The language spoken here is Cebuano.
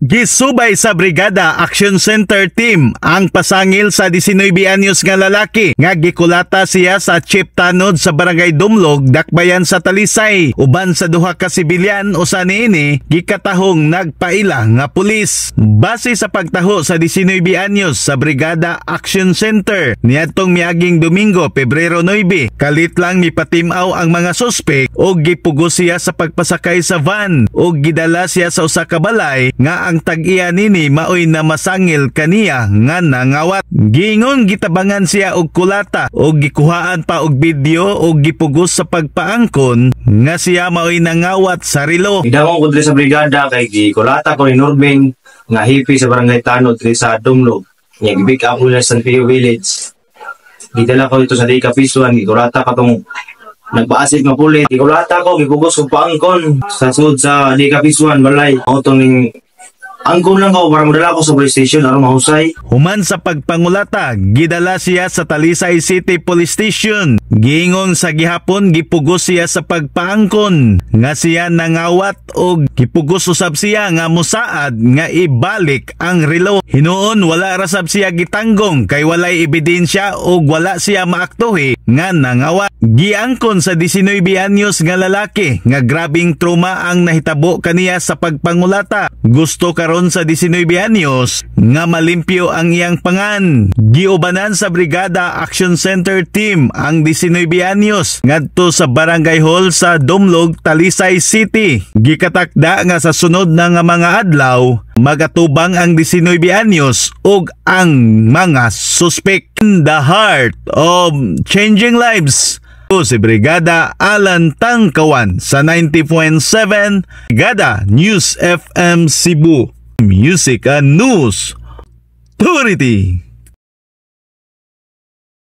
Gisubay sa Brigada Action Center Team ang pasangil sa 19 anyos nga lalaki nga gikulata siya sa Chief Tanod sa Barangay Dumlog, Dakbayan sa Talisay. Uban sa duha ka sibilyan, usa niini gikatahong nagpaila nga pulis. Base sa pagtaho sa 19 anyos sa Brigada Action Center niadtong miaging Domingo, Pebrero 9, kalit lang mipatimaw ang mga suspek og gipugos siya sa pagpasakay sa van og gidala siya sa usa ka balay nga ang tag-iya nini maoy na masangil kaniya nga nangawat. Giingon gitabangan siya og kulata og gikuhaan pa og video og gipugos sa pagpaangkon nga siya maoy nangawat sa relo. Gidawong ko diri sa brigada kay gikulata ko ni Norbin nga hepe sa Barangay Tanod diri sa Dumlog. Nya gi-pick up ko nila sa San Pio Village. Gidala ko dito sa Dika Pisuan, gikulata katong nagpaasik nga pulis. Gikulata ko, gipugos ko paangkon sa sud sa Dika Pisuan balay. Auto ning angkon lang ko para modala ko sa police station aron mahusay. Human sa pagpangulata, gidala siya sa Talisay City Police Station. Giingon sa gihapon gipugos siya sa pagpaangkon nga siya nangawat og gipugos usab siya nga musaad nga ibalik ang relo. Hinuon wala ra sab siya gitanggong kay walay ebidensya og wala siya maaktuhi nga nangawat. Giangkon sa 19 anyos nga lalaki nga grabing trauma ang nahitabo kaniya sa pagpangulata. Gusto karon sa 19 anyos nga malimpyo ang iyang pangan. Giubanan sa Brigada Action Center Team ang 19 anyos ngadto sa Barangay Hall sa Dumlog, Talisay City. Gikatakda nga sa sunod na nga mga adlaw magatubang ang 19 anyos ug ang mga suspek. In the heart of changing lives, si Brigada Alan Tangkawan sa 90.7 Brigada News FM Cebu. Music and News Authority.